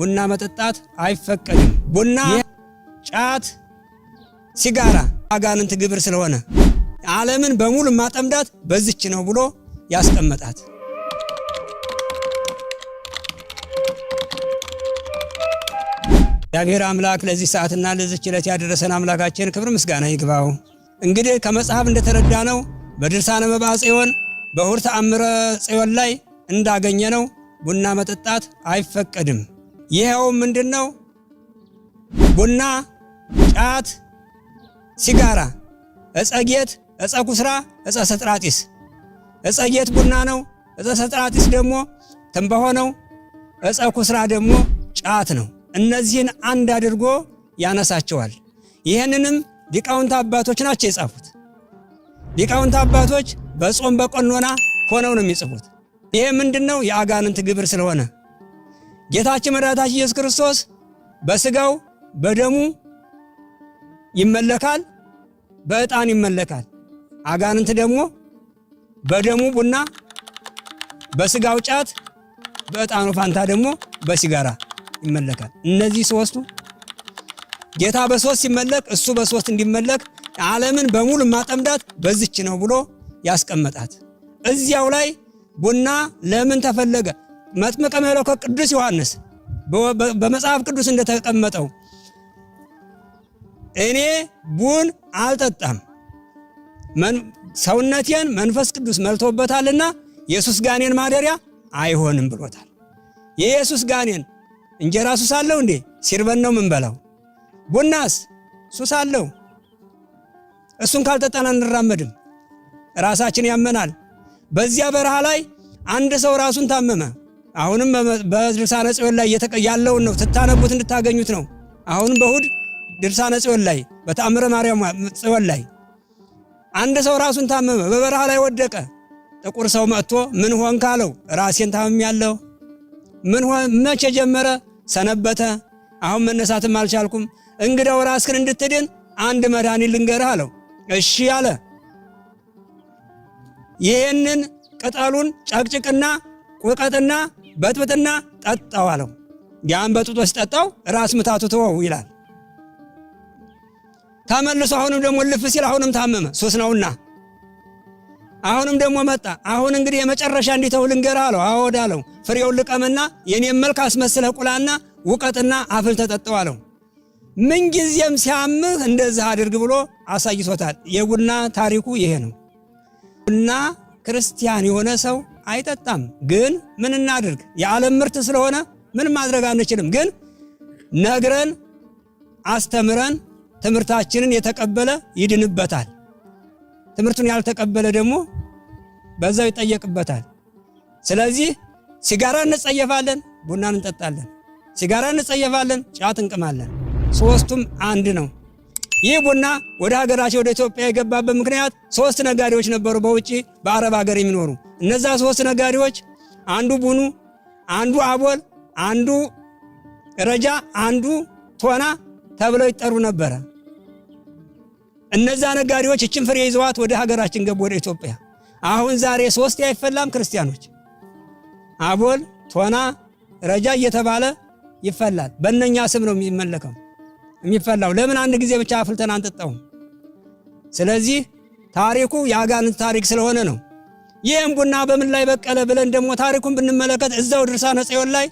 ቡና መጠጣት አይፈቀድም። ቡና፣ ጫት፣ ሲጋራ አጋንንት ግብር ስለሆነ ዓለምን በሙሉ ማጠምዳት በዚች ነው ብሎ ያስቀመጣት። እግዚአብሔር አምላክ ለዚህ ሰዓትና ለዚች ዕለት ያደረሰን አምላካችን ክብር ምስጋና ይግባው። እንግዲህ ከመጽሐፍ እንደተረዳ ነው በድርሳነ መብዓ ጽዮን በሁር ተአምረ ጽዮን ላይ እንዳገኘ ነው ቡና መጠጣት አይፈቀድም። ይኸው ምንድን ነው? ቡና፣ ጫት፣ ሲጋራ፣ እጸጌት፣ እጸ ኩስራ፣ እጸ ሰጥራጢስ። እጸጌት ቡና ነው። እጸ ሰጥራጢስ ደግሞ ትንባሆ ነው። እጸ ኩስራ ደግሞ ጫት ነው። እነዚህን አንድ አድርጎ ያነሳቸዋል። ይህንንም ሊቃውንት አባቶች ናቸው የጻፉት። ሊቃውንት አባቶች በጾም በቀኖና ሆነው ነው የሚጽፉት። ይሄ ምንድን ነው? የአጋንንት ግብር ስለሆነ ጌታችን መድኃኒታችን ኢየሱስ ክርስቶስ በስጋው በደሙ ይመለካል፣ በዕጣን ይመለካል። አጋንንት ደግሞ በደሙ ቡና፣ በስጋው ጫት፣ በዕጣኑ ፋንታ ደግሞ በሲጋራ ይመለካል። እነዚህ ሶስቱ ጌታ በሶስት ሲመለክ እሱ በሶስት እንዲመለክ ዓለምን በሙሉ ማጠምዳት በዚች ነው ብሎ ያስቀመጣት። እዚያው ላይ ቡና ለምን ተፈለገ? መጥምቀ መለኮት ቅዱስ ዮሐንስ በመጽሐፍ ቅዱስ እንደተቀመጠው እኔ ቡን አልጠጣም ሰውነቴን መንፈስ ቅዱስ መልቶበታልና የሱስ ጋኔን ማደሪያ አይሆንም ብሎታል። የኢየሱስ ጋኔን እንጀራ ሱስ አለው እንዴ? ሲርበን ነው ምንበላው። ቡናስ ሱስ አለው። እሱን ካልጠጣን አንራመድም፣ ራሳችን ያመናል። በዚያ በረሃ ላይ አንድ ሰው ራሱን ታመመ። አሁንም በድርሳነ ጽዮን ላይ ያለውን ነው ስታነቡት እንድታገኙት ነው። አሁንም በእሑድ ድርሳነ ጽዮን ላይ በተአምረ ማርያም ጽዮን ላይ አንድ ሰው ራሱን ታመመ፣ በበረሃ ላይ ወደቀ። ጥቁር ሰው መጥቶ ምን ሆንክ አለው። ራሴን ታምሜያለሁ። ምን ሆን መቼ ጀመረ? ሰነበተ። አሁን መነሳትም አልቻልኩም። እንግዳው ራስክን እንድትድን አንድ መድኃኒት ልንገርህ አለው። እሺ አለ። ይህንን ቅጠሉን ጨቅጭቅና ቁቀጥና በጥብጥና ጠጣው አለው። ያን በጥጦ ሲጠጣው ራስ ምታቱ ተወው ይላል። ተመልሶ አሁንም ደግሞ ልፍ ሲል አሁንም ታመመ፣ ሱስ ነውና። አሁንም ደግሞ መጣ። አሁን እንግዲህ የመጨረሻ እንዲተው ልንገርህ አለው። አዎድ አለው። ፍሬውን ልቀምና የኔን መልክ አስመስለህ ቁላና ውቀጥና አፍል ተጠጠው አለው። ምንጊዜም ሲያምህ እንደዚህ አድርግ ብሎ አሳይቶታል። የቡና ታሪኩ ይሄ ነው። ቡና ክርስቲያን የሆነ ሰው አይጠጣም። ግን ምን እናድርግ? የዓለም ምርት ስለሆነ ምን ማድረግ አንችልም። ግን ነግረን አስተምረን ትምህርታችንን የተቀበለ ይድንበታል። ትምህርቱን ያልተቀበለ ደግሞ በዛው ይጠየቅበታል። ስለዚህ ሲጋራ እንጸየፋለን፣ ቡናን እንጠጣለን። ሲጋራ እንጸየፋለን፣ ጫት እንቅማለን። ሶስቱም አንድ ነው። ይህ ቡና ወደ ሀገራቸው ወደ ኢትዮጵያ የገባበት ምክንያት ሶስት ነጋዴዎች ነበሩ፣ በውጭ በአረብ ሀገር የሚኖሩ። እነዛ ሶስት ነጋዴዎች አንዱ ቡኑ፣ አንዱ አቦል፣ አንዱ ረጃ፣ አንዱ ቶና ተብለው ይጠሩ ነበረ። እነዛ ነጋዴዎች እችን ፍሬ ይዘዋት ወደ ሀገራችን ገቡ፣ ወደ ኢትዮጵያ። አሁን ዛሬ ሶስት አይፈላም። ክርስቲያኖች አቦል፣ ቶና፣ ረጃ እየተባለ ይፈላል። በእነኛ ስም ነው የሚመለከው የሚፈላው። ለምን አንድ ጊዜ ብቻ አፍልተን አንጠጣውም? ስለዚህ ታሪኩ የአጋንንት ታሪክ ስለሆነ ነው። ይህም ቡና በምን ላይ በቀለ ብለን ደግሞ ታሪኩን ብንመለከት እዛው ድርሳነ ጽዮን ላይ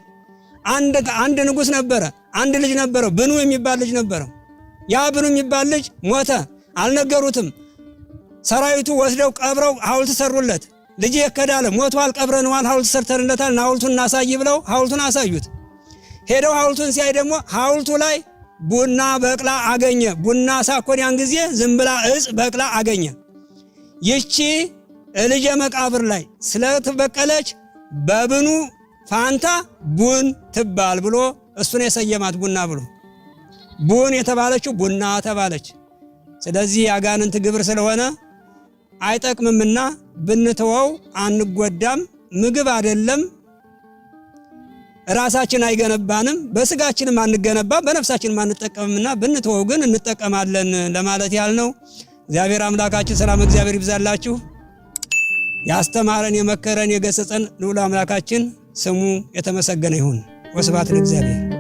አንድ ንጉሥ ነበረ። አንድ ልጅ ነበረው፣ ብኑ የሚባል ልጅ ነበረው። ያ ብኑ የሚባል ልጅ ሞተ። አልነገሩትም። ሰራዊቱ ወስደው ቀብረው ሐውልት ሰሩለት። ልጅ የከዳለ ሞቷል፣ ቀብረነዋል፣ ሐውልት ሰርተንለታል፣ ሐውልቱን እናሳይ ብለው ሐውልቱን አሳዩት። ሄደው ሐውልቱን ሲያይ ደግሞ ሐውልቱ ላይ ቡና በቅላ አገኘ። ቡና ሳኮን ያን ጊዜ ዝም ብላ እጽ በቅላ አገኘ። ይቺ ልጄ መቃብር ላይ ስለተበቀለች በብኑ ፋንታ ቡን ትባል ብሎ እሱን የሰየማት ቡና ብሎ ቡን የተባለችው ቡና ተባለች። ስለዚህ የአጋንንት ግብር ስለሆነ አይጠቅምምና ብንተወው አንጎዳም። ምግብ አይደለም፣ ራሳችን አይገነባንም፣ በስጋችንም አንገነባም፣ በነፍሳችንም አንጠቀምምና ብንተወው ግን እንጠቀማለን ለማለት ያህል ነው። እግዚአብሔር አምላካችን ሰላም እግዚአብሔር ይብዛላችሁ። ያስተማረን የመከረን የገሰጸን ልዑል አምላካችን ስሙ የተመሰገነ ይሁን። ወስብሐት ለእግዚአብሔር።